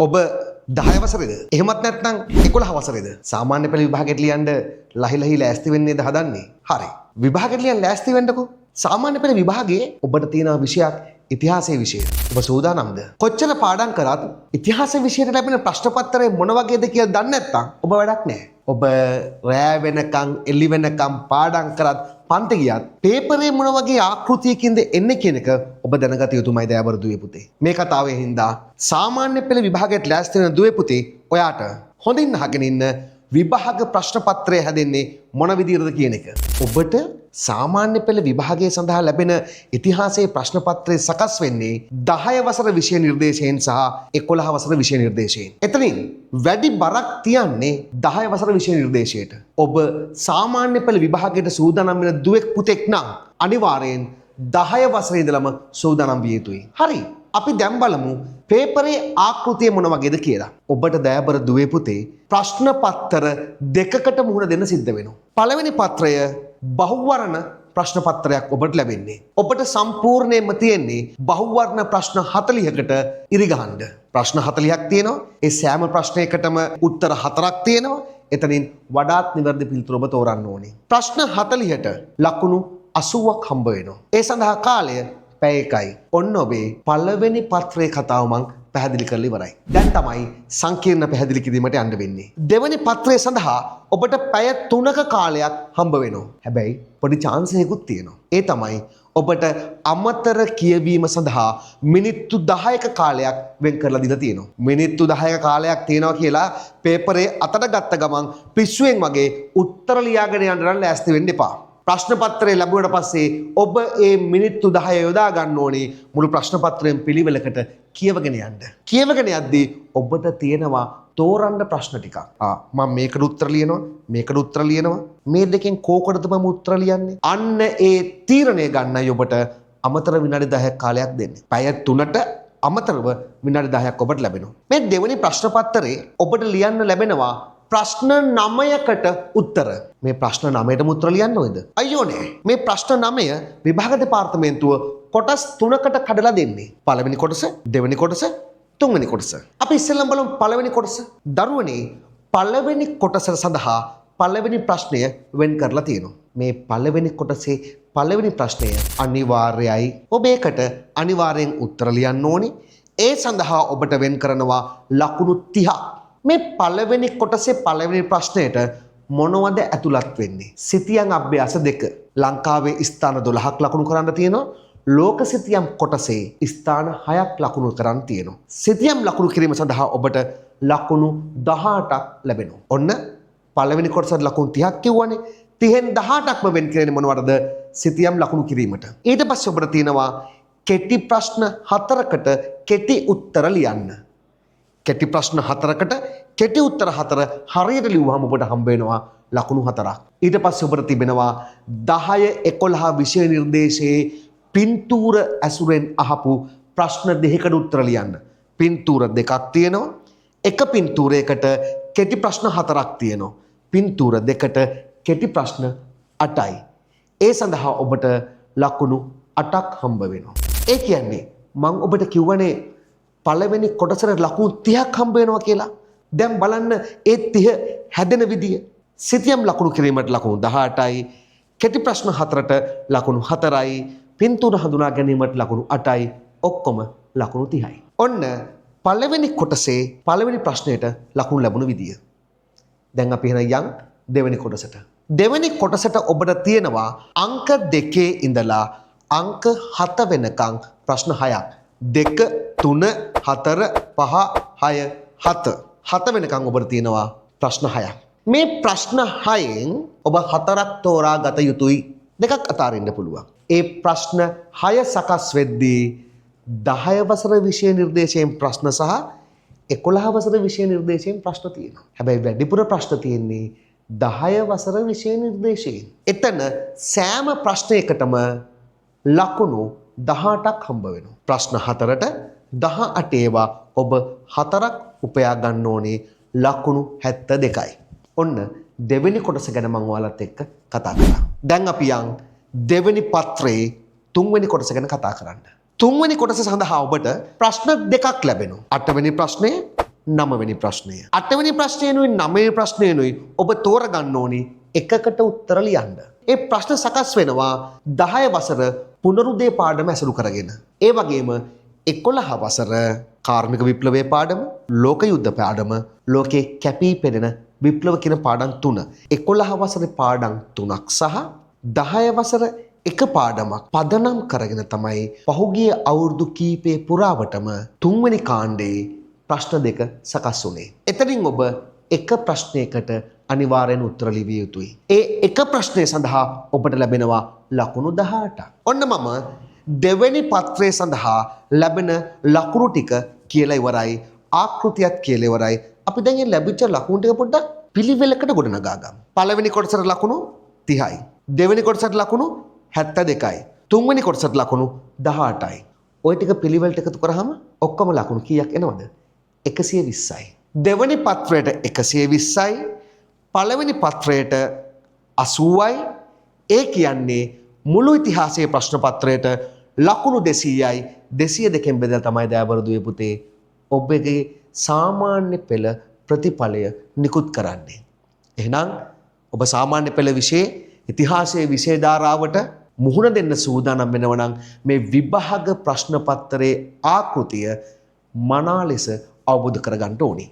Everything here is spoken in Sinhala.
ඔබ 10 වසරේද? එහෙමත් නැත්නම් 11 වසරේද? සාමාන්‍ය පෙළ විභාගයට ලියන්න ලහි ලහි ලෑස්ති වෙන්නේද හදන්නේ? හරි. විභාගයට ලියන්න ලෑස්ති වෙන්නකෝ. සාමාන්‍ය පෙළ විභාගයේ ඔබට තියෙන විෂයක් ඉතිහාසයේ විෂය. ඔබ සූදානම්ද? කොච්චර පාඩම් කරත් ඉතිහාස විෂයට ලැබෙන ප්‍රශ්න පත්‍රය මොන වගේද කියලා දන්නේ නැත්නම් ඔබ වැඩක් නෑ. ඔබ රෑ වෙනකන් එළි වෙනකන් පාඩම් කරත් පන්ති ගියත් පේපරේ මොන වගේ ආකෘතියකින්ද එන්නේ කියන එක ඔබ දැනගත යුතුමයි දයාබර දුවේ පුතේ. මේ කතාවේ හින්දා සාමාන්‍ය පෙළ විභාගයට ලෑස්ති වෙන දුවේ පුතේ ඔයාට හොඳින් අහගෙන ඉන්න විභාග ප්‍රශ්න පත්‍රය හැදෙන්නේ මොන විදිහටද කියන එක. ඔබට සාමාන්‍ය පෙළ විභාගය සඳහා ලැබෙන ඉතිහාසයේ ප්‍රශ්න පත්‍රය සකස් වෙන්නේ 10 වසර විෂය නිර්දේශයෙන් සහ 11 වසර විෂය නිර්දේශයෙන්. එතනින් වැඩි බරක් තියන්නේ 10 වසර විෂය නිර්දේශයට. ඔබ සාමාන්‍ය පෙළ විභාගයට සූදානම් වෙන දුවෙක් පුතෙක් නම් අනිවාර්යෙන් 10 වසරේ ඉඳලම සූදානම් විය යුතුයි. හරි. අපි දැන් බලමු පේපරේ ආකෘතිය මොන වගේද කියලා. ඔබට දයාබර දුවේ පුතේ ප්‍රශ්න පත්‍ර දෙකකට මුහුණ දෙන්න සිද්ධ වෙනවා. පළවෙනි පත්‍රය බහුවර්ණ ප්‍රශ්න පත්‍රයක් ඔබට ලැබෙන්නේ. ඔබට සම්පූර්ණයෙන්ම තියෙන්නේ බහුවර්ණ ප්‍රශ්න 40කට ඉරි ගහන්න. ප්‍රශ්න 40ක් තියෙනවා. ඒ සෑම ප්‍රශ්නයකටම උත්තර හතරක් තියෙනවා. එතනින් වඩාත් නිවැරදි පිළිතුර ඔබ තෝරන්න ඕනේ. ප්‍රශ්න 40ට ලකුණු 80ක් හම්බ වෙනවා. ඒ සඳහා කාලය පැය එකයි. ඔන්න ඔබේ පළවෙනි පත්‍රයේ කතාව මං පැහැදිලි කරලා ඉවරයි. දැන් තමයි සංකීර්ණ පැහැදිලි කිරීමට යන්න වෙන්නේ. දෙවැනි පත්‍රය සඳහා ඔබට පැය 3ක කාලයක් හම්බ වෙනවා. හැබැයි පොඩි චාන්ස් එකකුත් තියෙනවා. ඒ තමයි ඔබට අමතර කියවීම සඳහා මිනිත්තු 10ක කාලයක් වෙන් කරලා දීලා තියෙනවා. මිනිත්තු 10ක කාලයක් තියෙනවා කියලා පේපරේ අතට ගත්ත ගමන් පිස්සුවෙන් වගේ උත්තර ලියාගෙන යන්න නම් ලෑස්ති වෙන්න එපා. ප්‍රශ්න පත්‍රය ලැබුණට පස්සේ ඔබ ඒ මිනිත්තු 10 යොදා ගන්න ඕනේ මුළු ප්‍රශ්න පත්‍රයෙන් පිළිවෙලකට කියවගෙන යන්න. කියවගෙන යද්දී ඔබට තියෙනවා තෝරන්න ප්‍රශ්න ටිකක්. ආ, මම මේකට උත්තර ලියනවා, මේකට උත්තර ලියනවා. මේ දෙකෙන් කෝකටද මම උත්තර ලියන්නේ? අන්න ඒ තීරණය ගන්නයි ඔබට අමතර විනාඩි 10ක් කාලයක් දෙන්නේ. පැය 3ට අමතරව විනාඩි 10ක් ඔබට ලැබෙනවා. මේ දෙවෙනි ප්‍රශ්න පත්‍රයේ ඔබට ලියන්න ලැබෙනවා ප්‍රශ්න 9කට උත්තර. මේ ප්‍රශ්න 9ටම උත්තර ලියන්න ඕනද? අයියෝ නෑ. මේ ප්‍රශ්න 9 විභාග දෙපාර්තමේන්තුව කොටස් 3කට කඩලා දෙන්නේ. පළවෙනි කොටස, දෙවෙනි කොටස, තුන්වෙනි කොටස. අපි ඉස්සෙල්ලම බලමු පළවෙනි කොටස. දරුවනේ, පළවෙනි කොටස සඳහා පළවෙනි ප්‍රශ්නය වෙන් කරලා තියෙනවා. මේ පළවෙනි කොටසේ පළවෙනි ප්‍රශ්නය අනිවාර්යයි. ඔබ ඒකට අනිවාර්යෙන් උත්තර ලියන්න ඕනේ. ඒ සඳහා ඔබට වෙන් කරනවා ලකුණු 30ක්. මේ පළවෙනි කොටසේ පළවෙනි ප්‍රශ්නයට මොනවද ඇතුළත් වෙන්නේ? සිතියම් අභ්‍යාස දෙක. ලංකාවේ ස්ථාන 12ක් ලකුණු කරන්න තියෙනවා. ලෝක සිතියම් කොටසේ ස්ථාන 6ක් ලකුණු කරන්න තියෙනවා. සිතියම් ලකුණු කිරීම සඳහා ඔබට ලකුණු 18ක් ලැබෙනවා. ඔන්න පළවෙනි කොටසට ලකුණු 30ක් කිව්වනේ. 30න් 18ක්ම වෙන් කරන්නේ මොනවටද? සිතියම් ලකුණු කිරීමට. ඊට පස්සේ ඔබට තියෙනවා කෙටි ප්‍රශ්න හතරකට කෙටි උත්තර ලියන්න. කෙටි ප්‍රශ්න හතරකට කෙටි උත්තර හතර හරියට ලිව්වහම ඔබට හම්බ වෙනවා ලකුණු හතරක්. ඊට පස්සේ ඔබට තිබෙනවා 10 11 විෂය නිර්දේශයේ පින්තූර ඇසුරෙන් අහපු ප්‍රශ්න දෙකකට උත්තර ලියන්න. පින්තූර දෙකක් තියෙනවා. එක පින්තූරයකට කෙටි ප්‍රශ්න හතරක් තියෙනවා. පින්තූර දෙකට කෙටි ප්‍රශ්න 8යි. ඒ සඳහා ඔබට ලකුණු 8ක් හම්බ වෙනවා. ඒ කියන්නේ මං ඔබට කිව්වනේ පළවෙනි කොටසට ලකුණු 30ක් හම්බ වෙනවා කියලා. දැන් බලන්න ඒ 30 හැදෙන විදිය. සිතියම් ලකුණු කිරීමට ලකුණු 18යි, කෙටි ප්‍රශ්න හතරට ලකුණු 4යි, පින්තූර හඳුනා ගැනීමට ලකුණු 8යි, ඔක්කොම ලකුණු 30යි. ඔන්න පළවෙනි කොටසේ පළවෙනි ප්‍රශ්නයට ලකුණු ලැබුණු විදිය. දැන් අපි එහෙනම් යන් දෙවෙනි කොටසට. දෙවෙනි කොටසට ඔබට තියෙනවා අංක 2 ඉඳලා අංක 7 වෙනකන් ප්‍රශ්න හයක්. 2, 3, 4, 5, 6, 7. 7 වෙනකන් ඔබට තියෙනවා ප්‍රශ්න හයක්. මේ ප්‍රශ්න හයෙන් ඔබ හතරක් තෝරා ගත යුතුයි. දෙකක් අතාරින්න පුළුවන්. ඒ ප්‍රශ්න හය සකස් වෙද්දී 10 වසර විෂය නිර්දේශයෙන් ප්‍රශ්න සහ 11 වසර විෂය නිර්දේශයෙන් ප්‍රශ්න තියෙනවා. හැබැයි වැඩිපුර ප්‍රශ්න තියෙන්නේ 10 වසර විෂය නිර්දේශයෙන්. එතන සෑම ප්‍රශ්නයකටම ලකුණු 18ක් හම්බ වෙනවා. ප්‍රශ්න හතරට 18 ඒවා ඔබ හතරක් උපයා ගන්න ඕනේ, ලකුණු 72යි. ඔන්න දෙවෙනි කොටස ගැන මං ඔයාලත් එක්ක කතා කරා. දැන් අපි යන් දෙවෙනි පත්‍රයේ තුන්වෙනි කොටස ගැන කතා කරන්න. තුන්වෙනි කොටස සඳහා ඔබට ප්‍රශ්න දෙකක් ලැබෙනවා. අටවෙනි ප්‍රශ්නය, නවවෙනි ප්‍රශ්නය. අටවෙනි ප්‍රශ්නයනුයි නවවෙනි ප්‍රශ්නයනුයි ඔබ තෝරගන්න ඕනි එකකට උත්තර ලියන්න. ඒ ප්‍රශ්න සකස් වෙනවා 10 වසර පුනරුදේ පාඩම ඇසුරු කරගෙන. ඒ වගේම 11 වසර කාර්මික විප්ලවයේ පාඩම, ලෝක යුද්ධ පාඩම, ලෝකයේ කැපී පෙනෙන විප්ලව කියන පාඩම් තුන. 11 වසරේ පාඩම් තුනක් සහ 10 වසර එක පාඩමක් පදනම් කරගෙන තමයි පහුගිය අවුරුදු කීපේ පුරාවටම තුන්වෙනි කාණ්ඩයේ ප්‍රශ්න දෙක සකස් වුණේ. එතනින් ඔබ එක ප්‍රශ්නයකට අනිවාර්යෙන් උත්තර ලිවිය යුතුයි. ඒ එක ප්‍රශ්නය සඳහා ඔබට ලැබෙනවා ලකුණු 18ක්. ඔන්න මම දෙවෙනි පත්‍රය සඳහා ලැබෙන ලකුණු ටික කියලා ඉවරයි. ආකෘතියත් කියලා ඉවරයි. අපි දැන් මේ ලැබිච්ච ලකුණු ටික පොඩ්ඩක් පිළිවෙලකට ගොඩනගා ගමු. පළවෙනි කොටසට ලකුණු 30යි. දෙවෙනි කොටසට ලකුණු 72යි. තුන්වෙනි කොටසට ලකුණු 18යි. ඔය ටික පිළිවෙලට එකතු කරාම ඔක්කොම ලකුණු කීයක් එනවද? 120යි. දෙවෙනි පත්‍රයට 120යි. පළවෙනි පත්‍රයට 80යි. ඒ කියන්නේ මුළු ඉතිහාසයේ ප්‍රශ්න පත්‍රයට ලකුණු 200යි. 202කින් බෙදලා තමයි දයාබර දුවේ පුතේ ඔබගේ සාමාන්‍ය පෙළ ප්‍රතිඵලය නිකුත් කරන්නේ. එහෙනම් ඔබ සාමාන්‍ය පෙළ විෂයේ ඉතිහාසයේ විෂය ධාරාවට මුහුණ දෙන්න සූදානම් වෙනවා නම් මේ විභාග ප්‍රශ්න පත්‍රයේ ආකෘතිය මනා ලෙස අවබෝධ කරගන්න ඕනි.